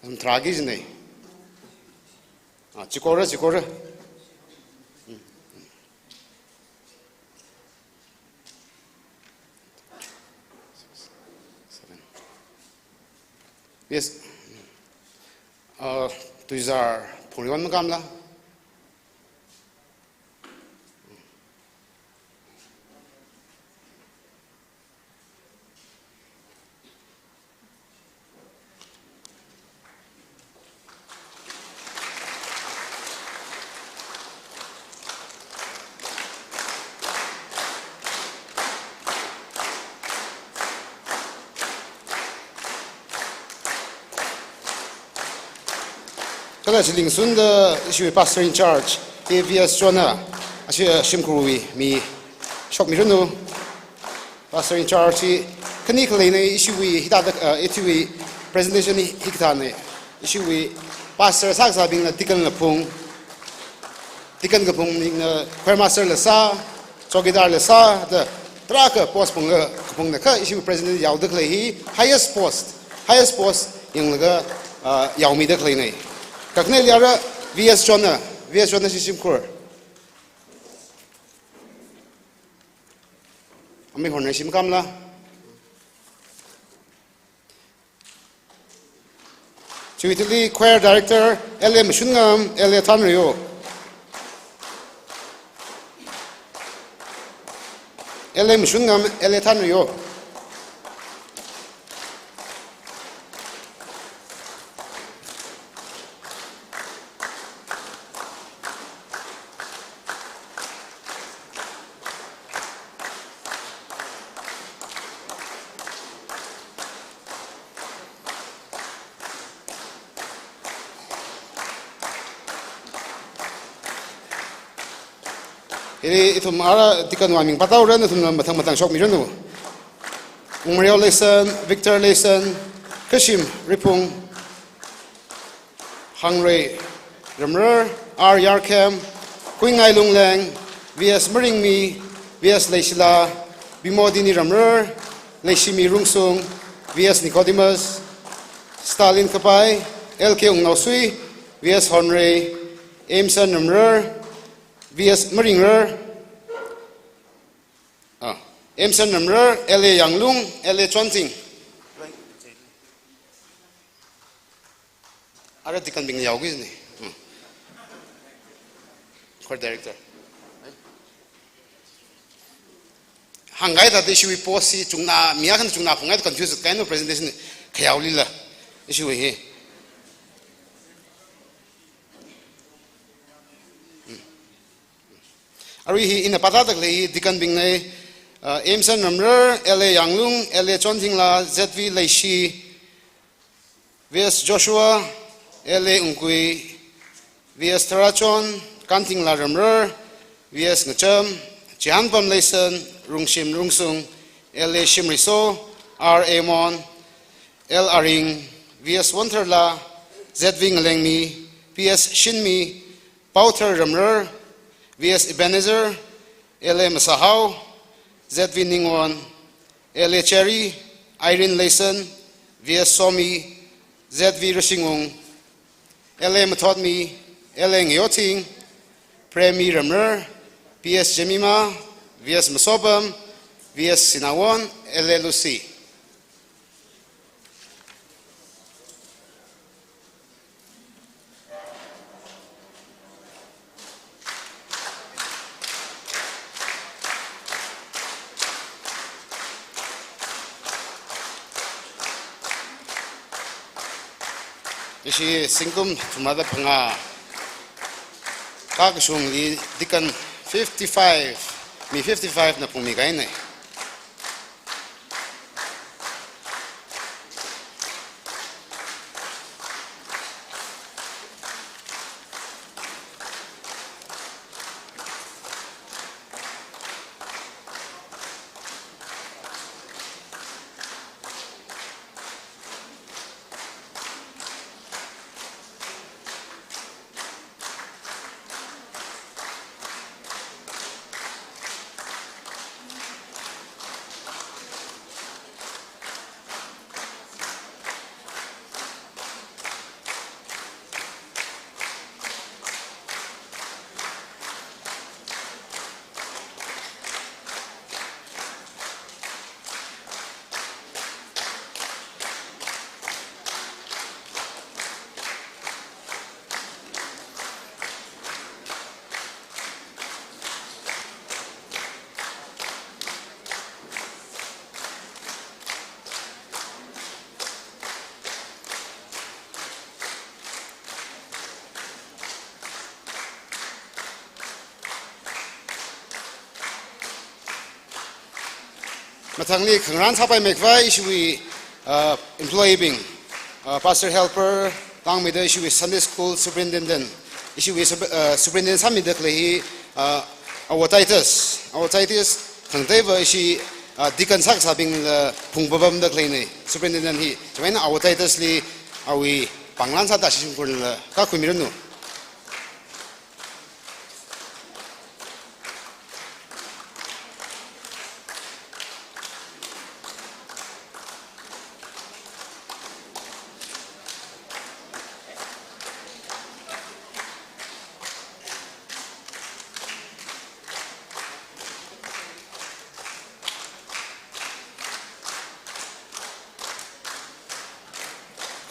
Athum tharāki jina. Ah, chikora, chikora. Yes. Uh, Tuizar Phungriwon makamla. Kala chili ngasunda ishiwui Pastor in Charge, K V S Chonna, ashi, uh, shimkhurwui mi shokmiranu. Pastor in Charge hi khani khaleina ishiwui hithāda, uh, ithumwui presentation hi, hikathāna. Ishiwui pastor sākasābingla deacon la phung, deacon kaphungbingla choir master la sā, chowkidar la sā, da tarākha post phungla kaphungna kha ishiwui president yaoda khalei hi highest post, highest post yanglaga, uh, yaomida khaleina. Kakhaneli ara V S Chonna, V S Chonna ashi shimkhur. Amei honra shim kamla. Chiwuitali Choir Director, L A Mashungam, L A Thanrio. L A Mashungam, L A Thanrio. Hili ithum ara deacon wui ming pātaora, nathumna mathang mathang shokmiranu. Ungmareo Leison, Victor Leison, Kashim Riphung, Hangrei Ramrar, R Yarkhem, Kuingai Lungleng, V S Maringmi, V S Leishila, Bimodini Ramrar, Leishimi Rungsung, V S Nicodemus, Stalin Kapai, L K Ungnaosui, V S Honrei, Aimson Ramrar, V S Maringrar, ah, Aimson Ramrar, L A Yanglung, L A Chonting. Ara deacon bing yaoki jina. Hmm. Choir director. Hāngkahai thāda ishiwui post hi chungna, mi akhana chungna phungai confuse kahaina presentation khayaolila. Ishiwui hi. Hmm. Arui hi ina pātāda khalei hi deacon bingna, uh, Aimson Ramrar, L A Yanglung, L A Chontingla, Z V Leishi, V S Joshua, L A Ungkui, V S Tharachon, Kantingla Ramrar, V S Ngacham, Chihanpam Leison, Rungshim Rungsung, L A Shimriso, R Amon, L Aring, V S Wontharla, Z V Ngalengmi, P S Shinmi, Paothar Ramrar, V S Ebenezer, L A Masahao, Z V Ningwon, L A Cherry, Irene Leison, V S Somi, Z V Rashingung, L A Mathotmi, L A Ngayothing, Premi Ramrar, P S Jemima, V S Masopam, V S Sinawon, L A Lucy. Ishi zingkum thumrāda phangā kakashungli deacon fifty-five, mi fifty-five na phungmi kahaina. Mathangli khangarān sāpaimei khavai ishiwui, uh, employee bing, uh, pastor helper, langmeida ishiwui Sunday school superintendent, ishiwui sub-, uh, superintendent sāmida khalei hi, uh, Awo Titus, Awo Titus khangateiva ishi, uh, deacon sākasābingla phungpapamda khaleina, superintendent hi. Chieina Awo Titus li awui pānglan sāda shishim khuiranla, kakhuimiranu.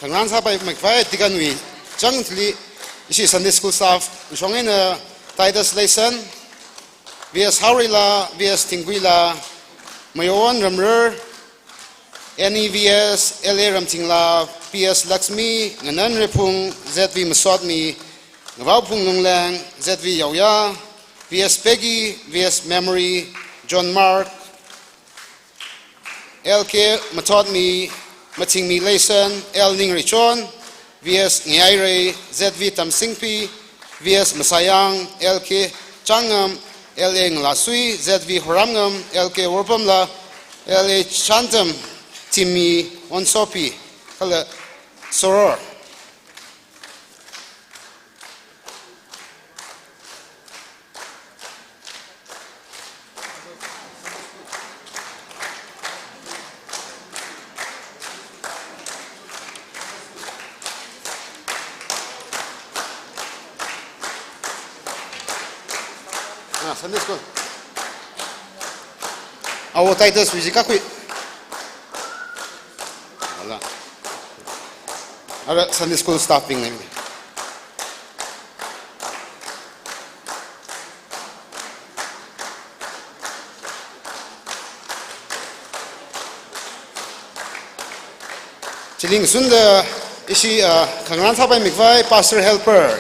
Khangarān sāpaimei khavai deacon wui changli ishi Sunday school staff shong eina Titus Leison, V S Haorila, V S Thingkuila, Mayon Ramrar, N E V S, L A Ramthingla, P S Lakshmi, Nganan Rephung, Z V Masotmi, Ngavaophung Nungleng, Z V Yaoya, V S Peggy, V S Memory, John Mark, L K Mathotmi, Mathingmi Leison, L Ningreichon, V S Ngayairei, Z V Tamsingpi, V S Masayang, L K Changam, L A Ngalasui, Z V Horamngam, L K Worpamla, L A Chantam, Timmy Onsopi, kala Soror. Ah, Sunday school. Awo Titus wui chi kakhui. Ala. Ara Sunday school staff bing name. Chili ngasunda ishi, ah, khangarān sāpaimei khavai pastor helper,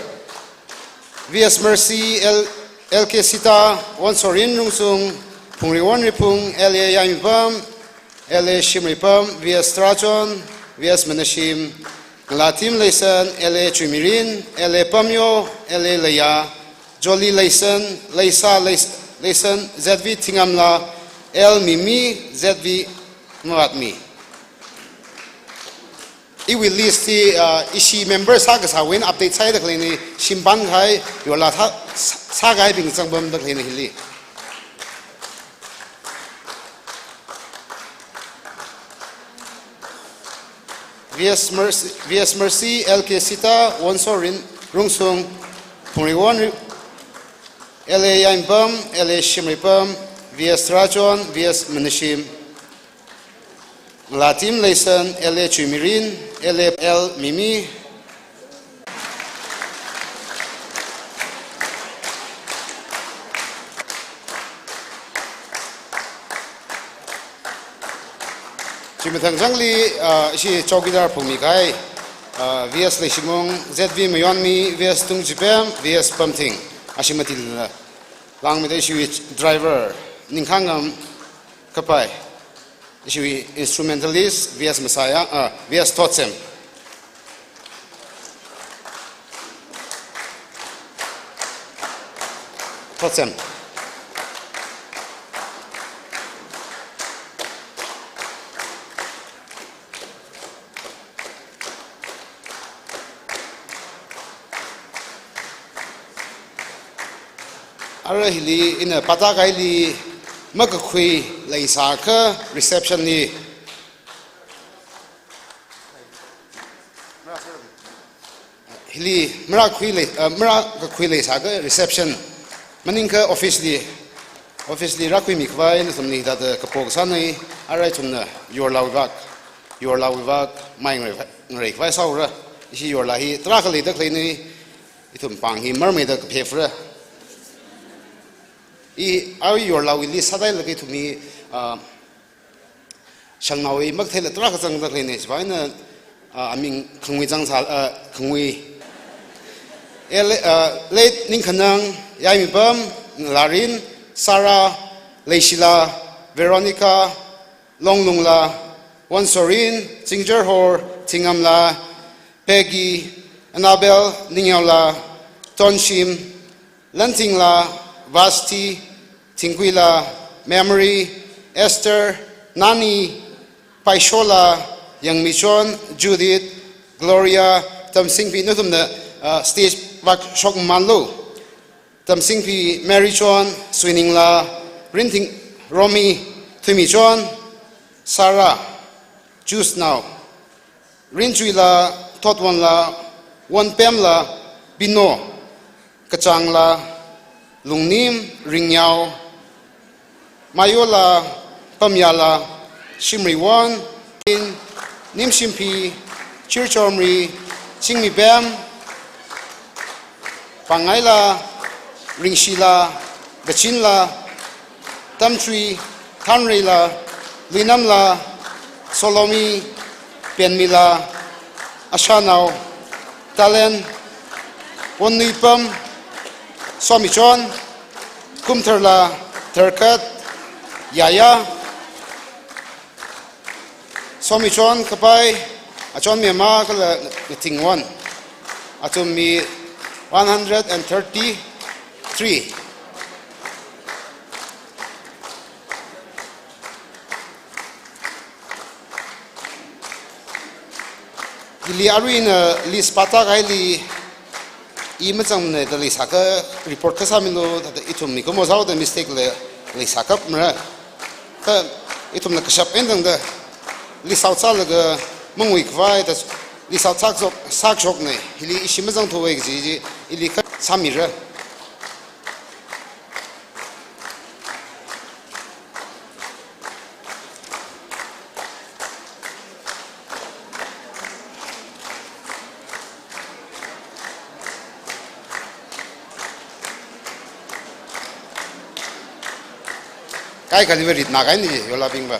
V S Mercy, L-, L K Sita, Wonsorin Rungsung, Phungri Wonriphung, L A Yaimipam, L A Shimreipam, V S Tarachon, V S Manashim, Ngalatim Leison, L A Chuimirin, L A Pamyo, L A Leya, Jolly Leison, Leisa Leis-, Leison, Z V Thingamla, L Mimi, Z V Mavatmi. Iwui list hi, ah, ishi member sākasāwui eina update sāhaida khaleina, shimpān kahai, yorla sā, sā, sākahaibing zangpamda khaleina hili. V S Mercy, V S Mercy, L K Sita, Wonsorin Rungsung, Phungri Won, L A Yainpam, L A Shimreipam, V S Tarachon, V S Manashim, Ngalatim Leison, L A Chuimirin, L A L Mimi. Chi mathang changli, ah, ishi chowkidar phungmi kahai, ah, V S Leishimung, Z V Mayonmi, V S Tungchipem, V S Pamthing. Ashi mathālila langmeida ishiwui driver, Ningkhangam Kapai. Ishiwui instrumentalist, V S Masaya, ah, V S Thotsem. Thotsem. Ara hili ina pāta kahaili makakhui leisākha reception li. Hili marākhui lei, ah, marākakhui leisākha reception. Maningakha office li, office li rākhuimi khavai nathumli thāda kapo kasāna, ara ithumna yorlawui vak, yorlawui vak, mai ngarei, ngarei khavai sāura, ishi yorla hi tarākha leida khaleina, ithum pāng hi marmeida kaphephara. I, awui yorlawui list sāda leilaga ithum hi, ah, shangnaowui makatheila tarākha zangda khaleina, chiwui vang eina, ah, aming khangui zangsā, ah, khangui. Eh, le-, ah, late Ningkhanang, Yaimipam, Larin, Sarah, Leishila, Veronica, Longlungla, Wonsorin, Chingjarhor, Thingamla, Peggy, Annabel, Ningyaola, Tonshim, Lantingla, Vasti, Thingkuila, Memory, Esther, Nani, Paishola, Yangmichon, Judith, Gloria, Tamsingpi, nathumna, uh, stage vak shokmanlu. Tamsingpi, Mary Chon, Suiningla, Rinting, Romi, Thuimichon, Sarah, Juice Now, Rinchuila, Thotwonla, Wonpemla, Bino, Kachangla, Lungnim, Ringyao, Mayola, Pamyala, Shimriwon, Nimshimphi, Chirchomri, Chingmibem, Pangaila, Ringshila, Bachinla, Tamtri, Thanreila, Luinamla, Solomi, Penmila, Ashanao, Talen, Wonnuipam, Somichon, Kumtharla, Tharkat, Yaya, Somichon Kapai, Achon Mema kala Ngathingwon. Athum mi one hundred and thirty-three. Hili aruina list pātā kahaili i mazangmana da leisākha report kasāmilu, thāda ithum mikumo sāhaoda mistake la leisākapmara. Kha ithumla kashap eina tangda list out sālaga mangui khavai da list out sāshok, sāshokna. Hili ishi mazangthuwa kaji chi ili kha sāmira. Kaikhaliva ritna kahaina, yolabingva.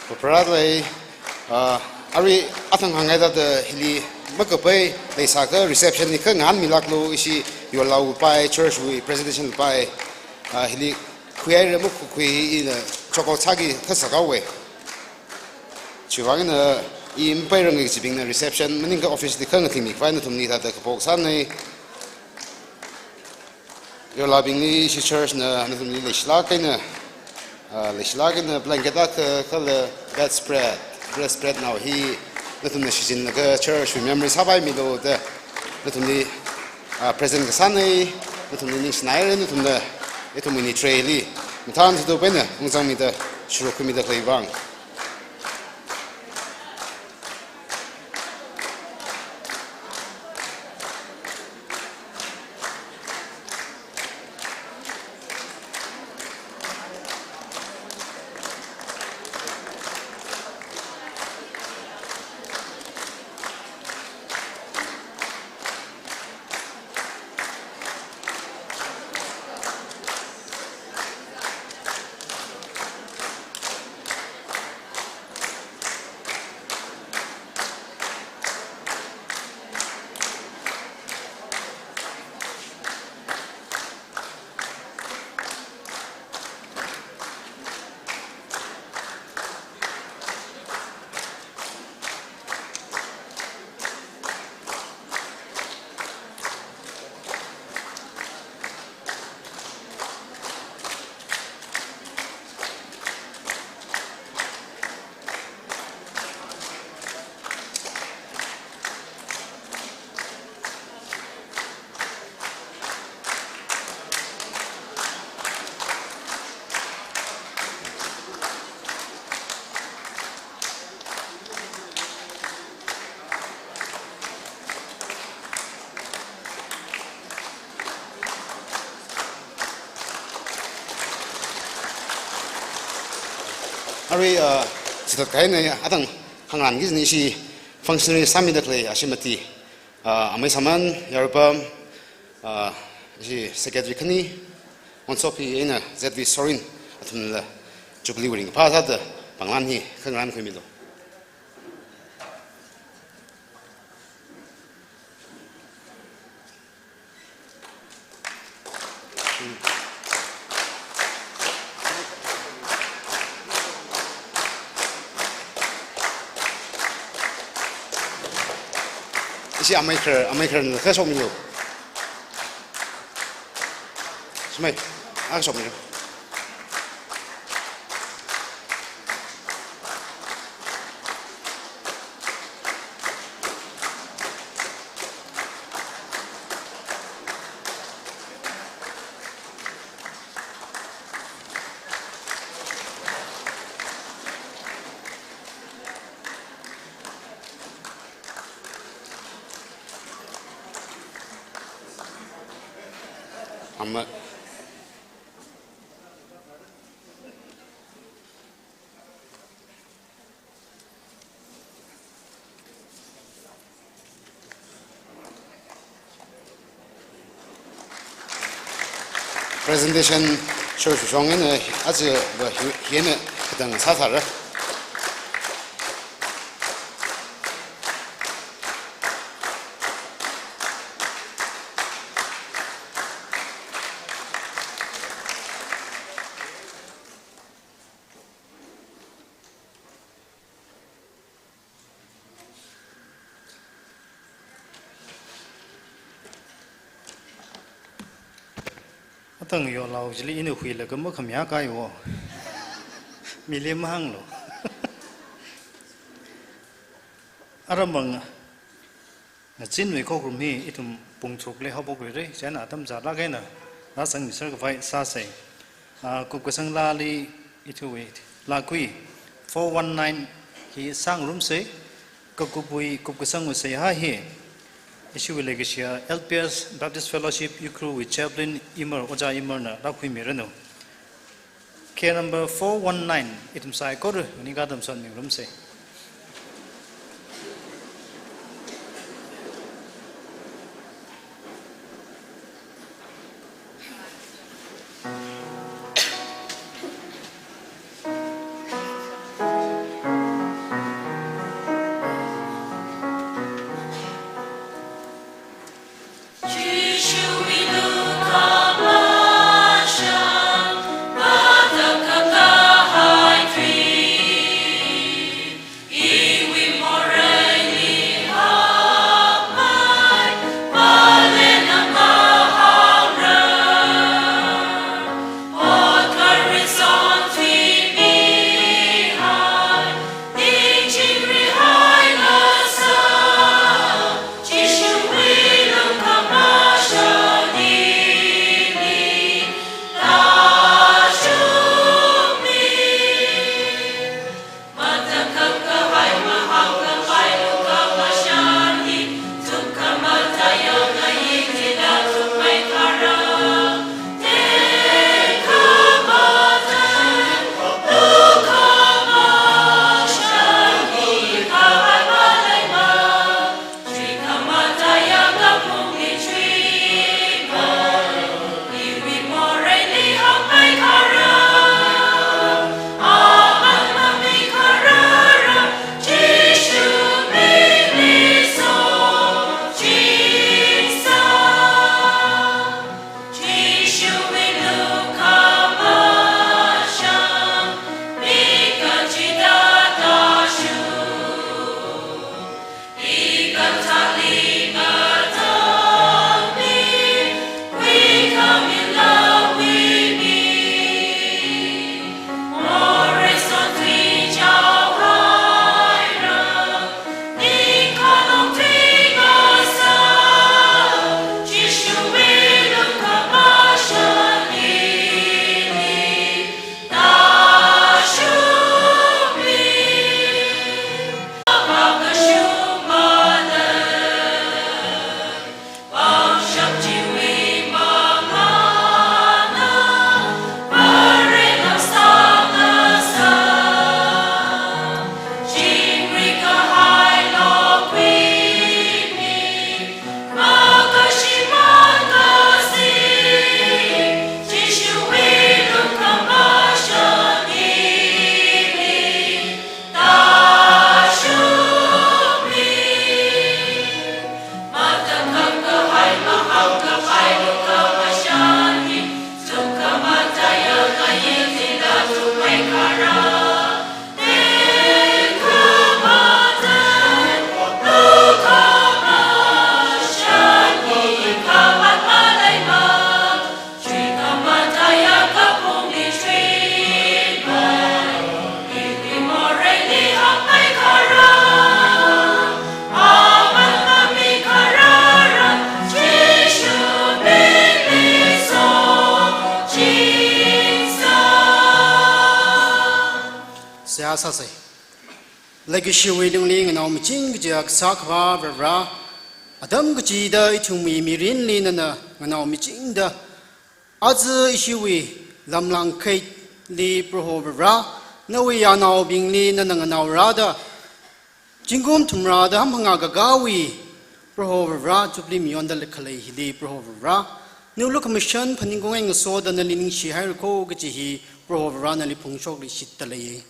Pharālei, ah, arui athang hāngngaida hili makapai leisākha reception li kha ngahānmilāklu ishi yorlaopai, church wui presentation pai, ah, hili khuihaira makakhui ina chokot sāki kha sākhavai. Chiwuivang eina i mapairanga kajibingna reception maningakha office li kha ngathingmi khavai nathumli thāda kaphok sānei. Yorlaobingli ishi church na nathumli leishilāk eina, ah, leishilāk eina blanket akha kala bedspread, bedspread nao hi nathumna shichinlaga church wui memory sāpaimilu da nathumli, ah, present kasānei, nathumli ningshināhaira, nathumna ithumwui ini tray li mathān thutup eina ungzangmida shuruk khuimida khaleiwui vang. Arui, ah, chithot kahaina athang hāngran kajina ishi functionary sāmida khalei ashimati, ah, amei Saman, Yarupam, ah, ishi secretary khani, Wonsopi eina Z V Sorin athumla Jubilee wui ringphā sāda panglan hi kha ngarānkhuimilu. Ishi amei kharā, amei kharā na kha shokmilu. Shimei, akha shokmilu. Ama presentation show shushong eina aja va hi-, hina katang sāsāra. Athang yorlao chili ina huilaga makhamayā kaiwo. Mili mahānglu. Aramang Ngazin wui khokharum hi ithum pung tharukli haophok rire, chieina atam chālāk eina rāzangmi sākhavai sāsei. Ah, kupkasang laali ithumwui laa kui four one nine hi sāngarumsei, kakupwui kupkasangwui seihā hi ishiwui leikashiya L P S Baptist Fellowship Ukhrul wui chaplain Imar, Ojā Imarna rākhuimiranu. Case number four one nine, ithum saikora, maning katam son mingarumsei. seihā sāsa. Leikashiwui lungli nganao maching kaja kasā Akhava Varivara, atam kachida ithumwui mirinli nana nganao machingda, aja ishiwui lamlāng khaili Proho Varivara, nawui yānaobingli nana nganao rāda, zingkum thumrada hamphangā kakāwui Proho Varivara, Jubilee mayonda khalei hili Proho Varivara, nawui lukhamashan phaningkong eina ngasoda nali ningshi haira kho kaji hi Proho Varivara nali phungshokluishitda lei.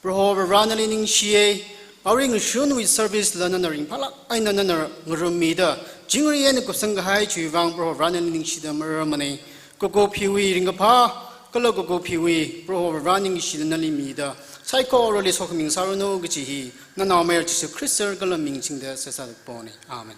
Proho Varivara nali ningshiya, arui ngashunwui service la nana ringphālāk eina nana ngarummida, chingri eina kupsang kahai chiwui vang Proho Varivara nali ningshida mararmana. Kakup hiwui ringkaphā, kala kakup hiwui Proho Varivara ningshida nali mida, saikorali sokhami sāranu kaji hi, Nanaomayara Jesu Khrista kala ming chingda seihā sāda kapona. Amen.